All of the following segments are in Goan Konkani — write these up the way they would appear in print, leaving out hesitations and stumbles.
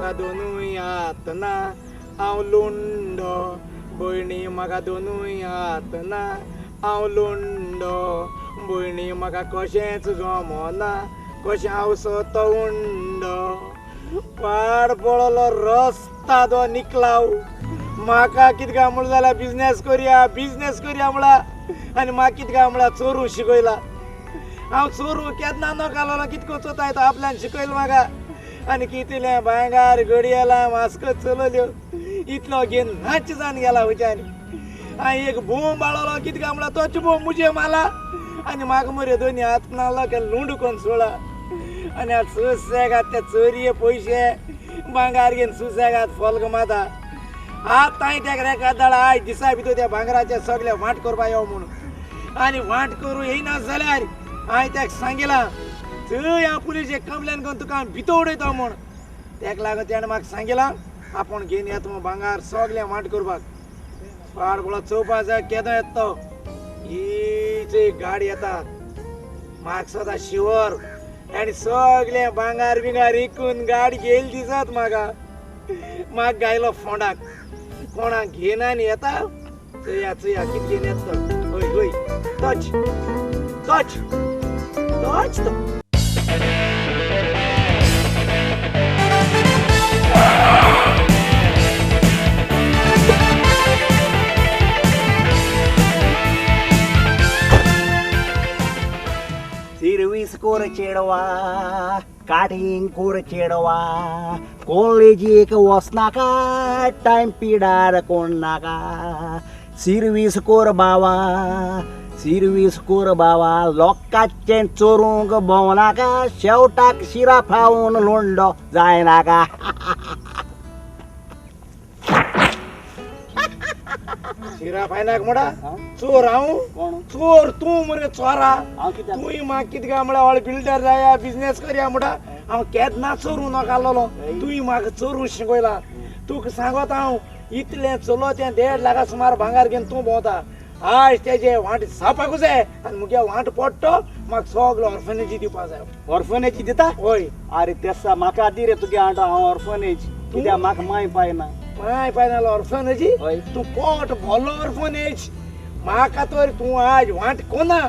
म्हाका दोनूय हात ना हांव लोंडो भयणी म्हाका दोनूय हात ना हांव लोंडो भयणी म्हाका कशेंच जमना कशें हांव सतो उंडो पाड पडलो रस्ता तो निकलाव म्हाका कितें काय म्हणलें जाल्यार बिजनेस करया बिजनेस करया म्हळ्यार आनी म्हाका कितें काय म्हळ्यार चोरूं शिकयला. हांव चोरूं केन्ना नकालो कितको चोताय तो आपल्यान शिकयलो म्हाका. आनी कितलें भांगार घडयेलां मास्क चलयल्यो इतलो घेवन नाच जावन गेला हुच्यानी. हांवें एक बोम बाळलो कितें काय म्हळ्यार तोच बोम मुजे माला आनी म्हाका मरे दोनी हात नाल्लो के लुंड कोन्न सोडा. आनी आतां सुसेगाद ते चोरये पयशे भांगार घेवन सुसेगाद फोल्ग माता. आतां हांवें तेका रेकाद धाडला आयज दिसा भितर त्या भांगराचे सगळे वांट करपा यो म्हणून. आनी वांट करूं येयना जाल्यार हांवें तेका सांगिलां थंय हांव पुलिशेक कंप्लेन करून तुका हांव भितर उडयता म्हूण. तेका लागून तेणें म्हाका सांगिलां आपूण घेवन येता म्हूण भांगार सगळें वांट करपाक. पाड पडलो चोवपा जाय केदो येता तो. ही गाडी येता म्हाका सदां शिवर आनी सगळें भांगार बिंगार विकून गाडी घेयली दिसत म्हाका. म्हाका गायलो फोंडाक कोणाक घेयना आनी येता चोया चोया कितें घेवन येता तो. हय हय तोच तोच तोच तो. सिर्वीस कोर चेडवा काटिंग कोर चेडवा कॉलेजीक वचनाका टायम पिडार कोण नाका. सिर्वीस कोर बावा सिर्वीस कोर बावा लोकांचें चोरूंक भोंवनाका शेवटाक शिरा फावून लोंडो जायनाका. शिरा फायनाक म्हणा चोर हांव चोर तूं मरे चोरा. तूं म्हाका कितें काय म्हळ्यार व्हड बिल्डर जाया बिजनेस करया म्हणटा. हांव केन्ना चोरूं नाकालो तुवें म्हाका चोरूं शिकयला. तुका सांगत हांव इतलें चलो तें 1.5 लाखा सुमार भांगार घेवन तूं भोंवता. आयज तेजे वांट जावपाकूच जाय आनी मुगे वांट पडटो म्हाका सगळो ऑर्फनेजी दिवपा जाय. ऑर्फनेजी दिता? हय. आरे तेसा म्हाका दी रे तुगे आंट हांव ऑर्फनेज कित्याक म्हाका माय पाय ना. माय पाय ना ऑर्फनेजी? तूं पोट भरलो ऑर्फनेज. म्हाका तर तूं आज वांट कोना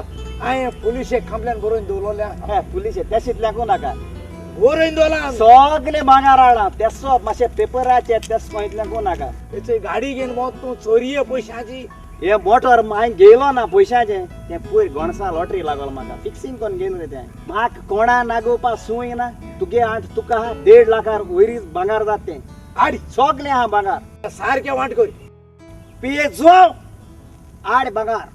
हांवें पुलिशेक कंप्लेन बरोवन दवरल्या. पुलिशे तेशींतल्याकू नाका बरोवन दवरला सगळे भांगार हाडला तेसो मातशें पेपराचे तेस इतल्याकू नाका. तेची गाडी घेवन भोंवता तूं चोरये पयशांची. हे मोटर हांवें घेयलो ना पयशांचें तें पयर गोणसा लॉटरी लागलो म्हाका फिक्सिंग करून घेयलो रे तें. म्हाका कोणा नागोवपा सूय ना तुगे आठ तुका 1.5 लाखार वयरीच भांगार जाता तें. आड सगळें आहा भांगार सारकें वांट कर पिये जुआंव आड भांगार.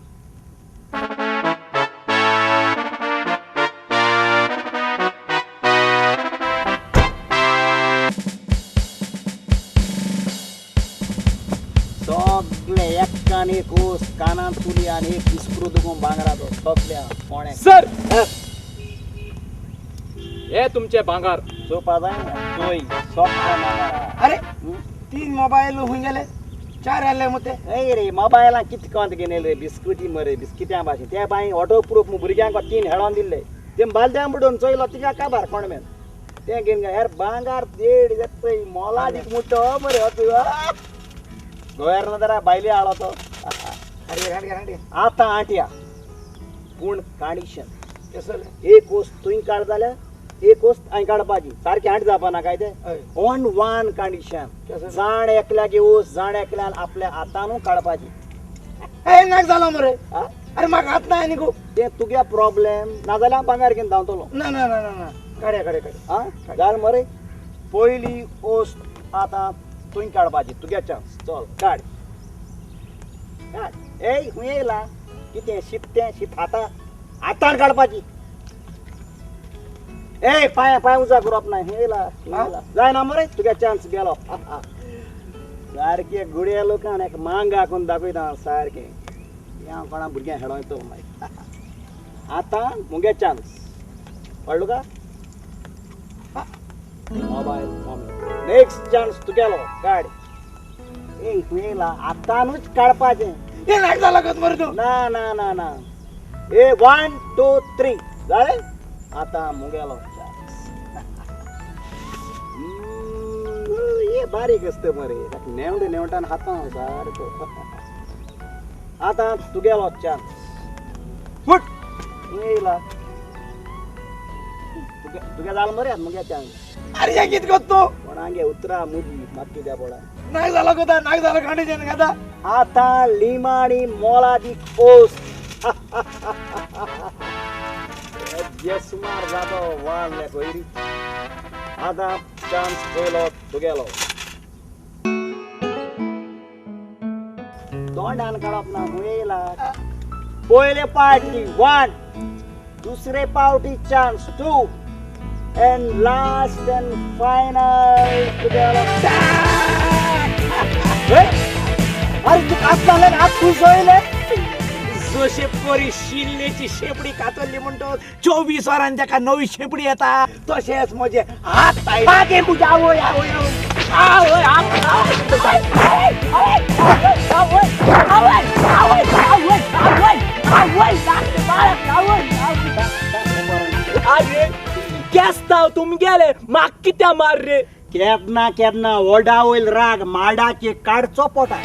सगळे एकान एक ओस कानांत तुली आनी एक बिस्क्रू दुखून भांगराचो सगळे कोणे. सर हे तुमचे भांगार चोवपा जाय चोय सगळे भांगार. अरे 3 मोबायल हुंय गेले 4 आले मग ते. हय रे मोबायलां कितें कोंत घेवन रे बिस्कुटी मरे बिस्किट्यां भाशेन त्या बांय ऑटो प्रूफ भुरग्यांक 3 हेडोन दिल्ले ते बालद्यां बुडोवन चोयलो तिका काबार कोण मेन तें घेवन यार भांगार 1.5 जाता मोलादीक मुट्टो मरे गोव्यार ना बायले हाडलो तो. आतां आंटया पूण कंडिशन एक वस्त तुवें काड जाल्यार एक वस्त हांवें काडपाची सारकें आंट जावपा ना काय तें. ऑन वन कंडिशन जाण एकल्याक वस्त जाण एकल्यान आपल्या हातानू काडपाची. नाक जालो मरे. अरे म्हाका हात ना आनी गो तें तुगे प्रॉब्लेम नाजाल्यार हांव भांगार घेवन धांवतलो. ना ना ना ना काडया काडया काडया. आं घाल मरे पयली वस्त आतां तुवें काडपाची तुगे चान्स. चल काड काड. ए खूंय येयला कितें शीत तें शीत हाता हातान काडपाची. ए पांय पांय उजा करप ना हें येयला जायना मरे तुगे चान्स गेलो. सारकें गुड्या लोकांक एक मांग करून दाखयता सारकें हांव कोणा भुरग्यांक हेडों येतो मागीर. आतां मुगे चान्स कळ्ळो का? मोबायल नेक्स्ट चान्स तुगेलो काड. ए खूंय येयला आतांनूच काडपाचें. नाक जालो गत मरे तूं. ना ना ना ना ए 1 2 3 जालें. आतां मुगेलो चान्स. बारीक आसता मरे, ताका नेवटे नेवटान खाता हांव सारको. आतां तुगेलो चान्स. फुट येयला तुगे जालो मरे मुगे चान्स. अरे हे कित करता तूं? कोणागे उतरा मुदी म्हाका कित्या पडा. नाक जालो कोता, नाक जालो कंडिशन खाता. आतां लिमाणी मोलादीक पोस्ट. जे सुमार जातो वान पयरी. आतां चान्स पयलो तुगेलो. तोंडान काडप ना येयला. पयले पार्टी 1, दुसरे पावटी chance 2, and last and final तुगेलो. अरे तू कापताले हात खूश होयले. जशे परी शिल्लेची शेपडी कातरली म्हणतो 24 वरांनी ताका नवी शेपडी येता, तशेंच म्हजे हात तायले. तुझ्या आवय आवय आवय आवय आवय आवय आवय आवय आवय आवय. अरे केस्तांव तुमगेले म्हाका कित्या मार रे? केन्ना केन्ना ओडा वयल राग माडाचे काडचो पोटा.